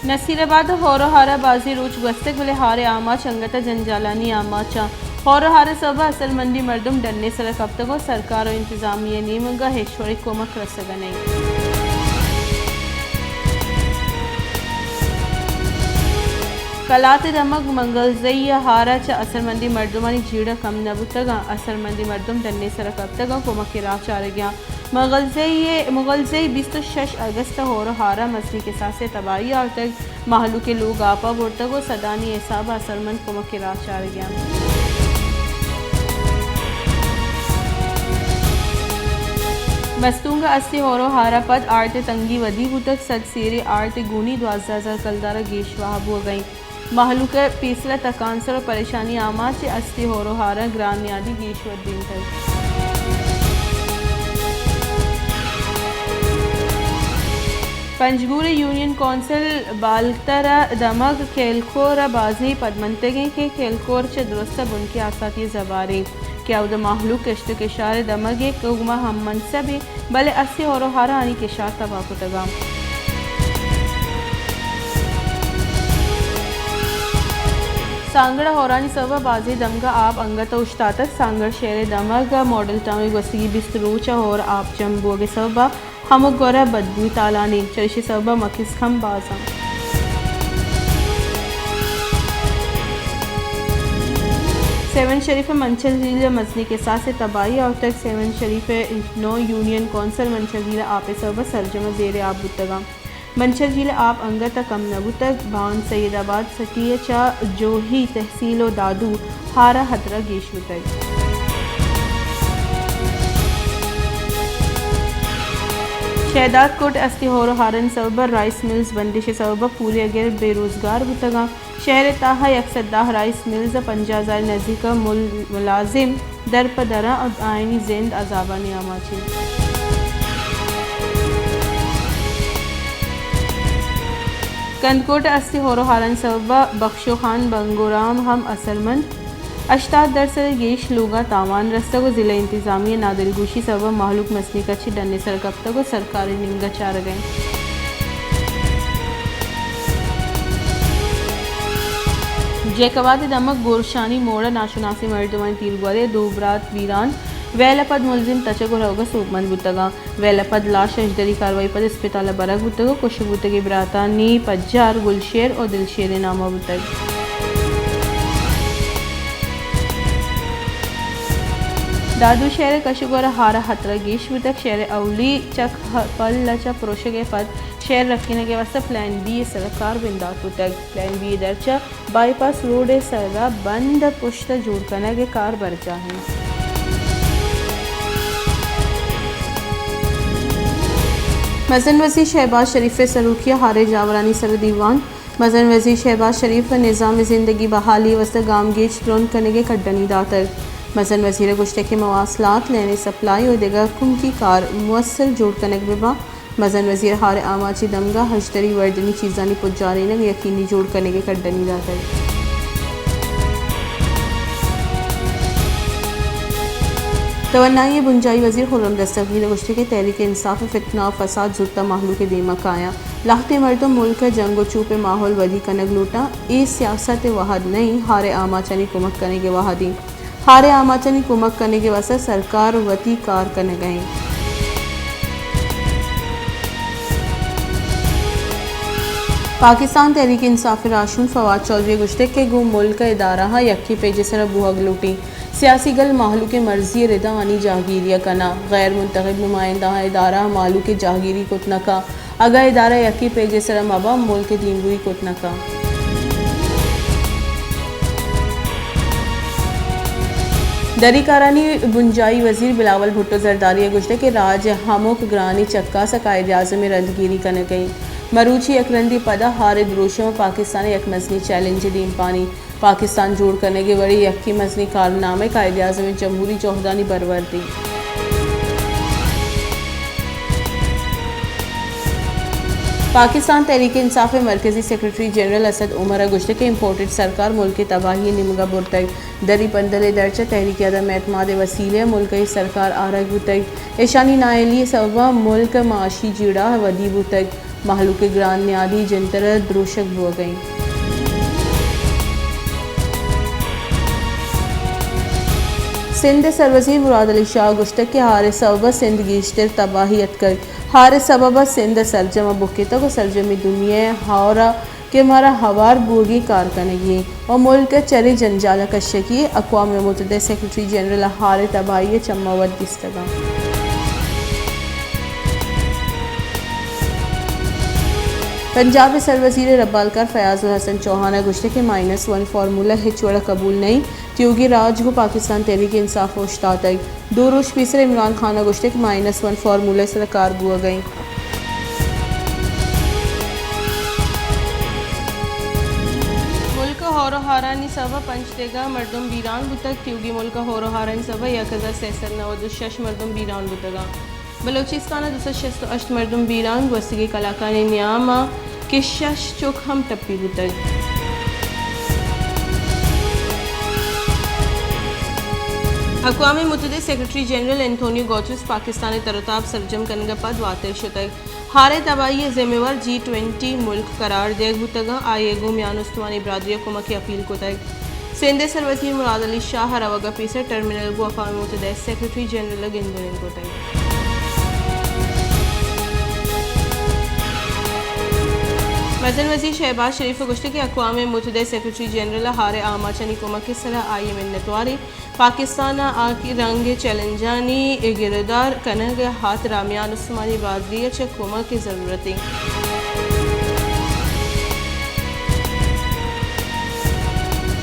نصیر آباد ءَ ہور ءُ ہار ءَ بازیں روچ گوستگ، بلے ہار ءِ آماچ انگت ءَ جنجالانی آماچ اَنت۔ ہور ءُ ہار ءِ سبب ءَ اصل مندی مردم ڈن ءِ سر ءَ کپتگ ءُ سرکار ءُ انتظامیہ ءِ نیمگ ءَ ہچ وڑیں کمک رسگ ءَ نہ اِنت۔ کلات ءِ دمگ منگلزئی ءِ ہار ءَ چہ اصل مندی مردمانی جیڑہ کم نہ بوتگ اَنت۔ اصل مندی مردم ڈن ءِ سر ءَ کپتگ اَنت، کمک ءِ راہ چارگ ءَ اَنت۔ مغلزئی ءِ، مغلزئی بیست ءُ شش اگست ءَ ہور ءُ ہار ءَ مزنیں کساسے تباہی آورتگ، مہلوک ءِ لوگ آپ ءَ برتگ ءُ سدانی حساب ءَ اثرمند کمک ءِ راہ چارگ ءَ اَنت۔ مستونگ ءَ استی ہور ءُ ہار ءَ پد آرت ءِ تنگی ودی بوتگ، سد سیریں آرت ءِ گونی دوازدہ ہزار کلدار ءَ گیش بہا بوگ ءَ اِنت۔ مہلوک ءِ پیسلہ تکانسر ءُ پریشانی آماچ اَنت، استی ہور ءُ ہار ءَ گران نیادی گیش ودینتگ۔ پنجگور ءِ یونین کونسل بالتر ءِ دمگ کیلکور ءَ بازیں پدمنتگ اِنت کہ کیلکور چہ درست ءَ بنکی آساتی ءِ زبہر اِنت کہ اود ءَ مہلوک کشت ءُ کشار ءِ دمگ ءَ گوما ہم منصب اِنت، بلے استی ہور ءُ ہار ءَ آنی کشار تباہ کتگ اَنت۔ سانگڑ ءَ ہورانی سبب ءَ بازیں دمگ ءَ آپ انگت ءَ اوشتاتگ۔ سانگڑ شہر ءِ دمگ ءَ ماڈل ٹاؤن ءَ گوستگیں بیست روچ ءَ ہور ءَ آپ جم بوگ ءِ سبب ءَ ہمک گور ءَ بدبوئے تالان اِنت، چریشی ءِ سبب ءَ مکسک ہم باز اَنت۔ سیون شریف ءِ منچل جھیل ءَ مزنیں کساسے تباہی آورتگ۔ سیون شریف ءِ نو یونین کونسل منچل جھیل ءَ آپ ءِ سبب ءَ سرجم ءَ زیر آپ بوتگ اَنت۔ منچل جھیل ءِ آپ انگت ءَ کم نہ بوتگ۔ بان سید آباد سٹی ءَ چہ جوہی تحصیل ءُ دادو ہار ءَ ہترہ گیش بوتگ۔ شہداد کوٹ ءَ استی ہور ءُ ہارانی سبب ءَ رائس ملز بندش ءِ سبب ءَ پوریاگر بے روزگار بوتگ اَنت۔ شہر ءِ تہا یک سد دہ رائس ملز ءَ پنجاہ ہزار ءِ نزیک ءَ مل-، ملازم در پہ در اَنت ءُ آیانی زند عذابانی آماچ اِنت۔ کندکوٹ ءَ استی ہور ءُ ہارانی سبب ءَ بخشو خان بنگورام ہم اثرمند۔ ہشتاد درسد ءَ گیش لوگاں تاوان رستگ ءُ ضلع انتظامیہ ءِ نادلگوشی سبب ءَ مہلوک مزنیں کچے ڈن ءِ سر ءَ کپتگ ءُ سرکار ءِ نیمگ ءَ چارگ ءَ اِنت۔ جیکب آباد ءِ دمگ گورشانی موڑ ءَ ناشناسیں مردمانی تیرگواری ءَ دو برات بیران، ویل ءَ پد ملزم تچگ ءُ روگ ءَ سوبمند بوتگ اَنت۔ ویل ءَ پد لاش ءِ ہژدری کاروائی ءَ پد اسپتال ءَ برگ بوتگ ءُ کشگ بوتگیں براتانی پجار گلشیر ءُ دلشیر ءِ نام ءَ بوتگ۔ دادو شہر ءِ کش ءُ گور ءَ ہار ءَ ہترہ گیش بوتگ۔ شہر ءِ اولی چک ہ-، پل ءَ چہ پروشگ ءَ پد شہر رکینگ ءِ واستہ پلان بی ءِ سر ءَ کار بندات بوتگ۔ پلان بی ءِ درچ ءَ بائی پاس روڈ ءِ سر ءَ بند ءِ پشت ءَ جوڑ کنگ ءِ کار برجاہ اِنت۔ مزن وزیر شہباز شریف ءِ سروکی ءَ ہار ءِ جاورانی سر ءَ دیوان۔ مزن وزیر شہباز شریف ءَ نظام زندگی بحالی ءِ واستہ گامگیج ترند کنگ ءِ کڈنی داتگ۔ مزن وزیر ءَ گوشتگ کہ مواصلات، لین ءِ سپلائی ءُ دگہ کمکی کار موثر جوڑ کنگ بہ باں۔ مزن وزیر ءَ ہار ءِ آماچی دمگ ءَ ہژدری وردنی چیزانی پجارینگ یقینی جوڑ کنگ ءِ کڈنی داتگ۔ توانائی ءِ بنجاہی وزیر خرم دستگیر ءَ گوشتگ کہ تحریک انصاف ءَ فتنہ ءُ فساد زوت ءَ مہلوک ءِ دیم ءَ کایاں۔ لہتیں مردم ملک ءَ جنگ ءُ چوپ ءِ ماحول ودی کنگ لوٹاں، اے سیاست ءِ وہد نہ اِنت، ہار ءِ آماچانی کمک کنگ ءِ وہد اِنت۔ ہار ءِ آماچانی کمک کنگ ءِ واستہ سرکار وتی کار کنگ ءَ اِنت۔ پاکستان تحریک انصاف ءِ راہشون فواد چوہدری ءَ گوشتگ کہ گوں ملک ءِ ادارہاں یکیں پیج ءِ سر ءَ بوہگ لوٹیت۔ سیاسی گل مہلوک ءِ مرضی ءِ رد ءَ آنی جاہگیری ءَ کناں۔ غیر منتخب نمائندہاں ادارہاں مہلوک ءِ جاہگیری کت نہ کنت۔ اگاں ادارہ یکیں پیج ءِ سر ءَ مہ باں، ملک ءِ دیمروئی کت نہ کنت۔ دری کارانی بنجاہی وزیر بلاول بھٹو زرداری ءَ گوشتگ کہ راج ءِ ہمک گرانیں چکاس ءَ قائد اعظم ءِ ردگیری کنگ ءَ اِنت۔ مروچی یک رندے پدا ہار ءِ دروشم ءَ پاکستان ءِ یک مزنیں چیلنج ءِ دیمپانی۔ پاکستان جوڑ کنگ ءِ وڑیں یکیں مزنیں کارنامہ قائد اعظم ءِ جمہوری جہدانی برورد اِنت۔ پاکستان تحریک انصاف ءِ مرکزی سیکرٹری جنرل اسد عمر ءَ گوشتگ کہ امپورٹڈ سرکار ملک ءِ تباہی ءِ نیمگ ءَ برتگ۔ دری پندل ءِ درچ ءَ تحریک عدم اعتماد ءِ وسیلہ ءَ ملک ءِ سرکار آرگ بوتگ۔ ایشانی نااہلی ءِ سبب ءَ ملک ءِ معاشی جیڑہ ودی بوتگ۔ مہلوک ءِ گران نیادی جنتر ءَ دروشگ بوگ ءَ اِنت۔ سندھ ءِ سروزیر مراد علی شاہ ءَ گوشتگ کہ ہار ءِ سبب ءَ سندھ ءَ گیشتر تباہی اتکگ۔ ہار ءِ سبب ءَ سندھ ءِ سرجم ءَ بکتگ ءُ سرجمیں دنیا ءَ ہار ءَ کہ مارا ہوار بوگی کار کنگی اِنت ءُ ملک ءَ چرے جنجال ءَ کشگی اِنت۔ اقوام متحدہ ءِ سیکرٹری جنرل ءَ ہار ءِ تباہی ءِ چماں وت دیستگ اَنت۔ پنجاب ءِ سروزیر ءُ ربالکار فیاض الحسن چوہان ءَ گوشتگ کہ مائنس ون فارمولا ہچ وڑ ءَ قبول نہ اِنت۔ تیوگیں راج گوں پاکستان تحریک انصاف ءَ اوشتاتگ۔ دو روچ پیسر عمران خان ءَ گوشتگ کہ مائنس ون فارمولا ءِ سرا کار بوگ ءَ اِنت۔ ملک ءَ ہور ءُ ہارانی سبب ءَ پنچ دگہ مردم بیران بوتگ۔ تیوگیں ملک ءَ ہور ءُ ہارانی سبب ءَ یک ہزار سئے سد نود ءُ شش مردم بیران بوتگ اَنت۔ بلوچستان ءَ دو سد شست ءُ ہشت مردم بیران، گوستگیں کلاکانی نیام ءَ کہ شش چک ہم ٹپی بوتگ۔ اقوام متحدہ ءِ سیکرٹری جنرل انتونیو گوترس پاکستان ءِ تر ءُ تاب سرجم کنگ ءَ پد واتر شتگ۔ ہار ءِ تباہی ءِ ذمہ وار جی ٹوئنٹی ملک قرار دیگ بوتگ اَنت۔ آئی ءَ گوں میان استمانی برادری ءَ کمک ءِ اپیل کتگ۔ سندھ ءِ سروزیر مراد علی شاہ ءَ روگ ءَ پیسر ٹرمینل ءَ گوں اقوام متحدہ ءِ سیکرٹری جنرل ءَ گند ءُ نند کتگ۔ مزن وزیر شہباز شریف ءَ گوشتگ کہ اقوام متحدہ ءِ سیکرٹری جنرل ءَ ہار ءِ آماچانی کمک ءِ سرا آئی ءِ منتوار اِنت۔ پاکستان ءَ آ کہ رنگ ءِ چیلنجانی گرودار کنگ ءِ ہاترا میان استمانی برادری ءَ چہ کمک ءِ ضرورت اِنت۔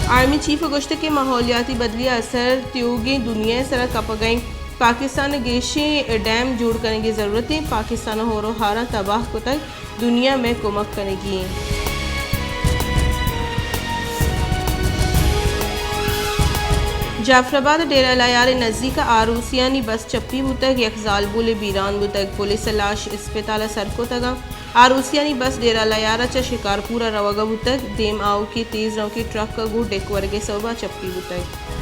آرمی چیف ءَ گوشتگ کہ ماحولیاتی بدلی ءِ اثر تیوگیں دنیا ءِ سرا کپگ ءَ اِنت۔ پاکستان ءَ گیشیں ڈیم جوڑ کنگ ءِ ضرورت اِنت۔ پاکستان ءَ ہور ءُ ہاراں تباہ کتگ۔ دنیا مئے کمک کنگی اِنت۔ جعفر آباد ءِ ڈیرہ لیار ءِ نزیک ءَ آروسیانی بس چپی بوتگ، یک زالبولے بیران بوتگ۔ پولیس ءَ لاش اسپتال ءَ سر کتگ اَنت۔ آروسیانی بس ڈیرہ لیار ءَ چہ شکارپور ءَ روگ ءَ بوتگ۔ دیم آؤکیں تیز روکیں ٹرک ءَ گوں ڈیک ورگ ءِ سبب ءَ چپی بوتگ۔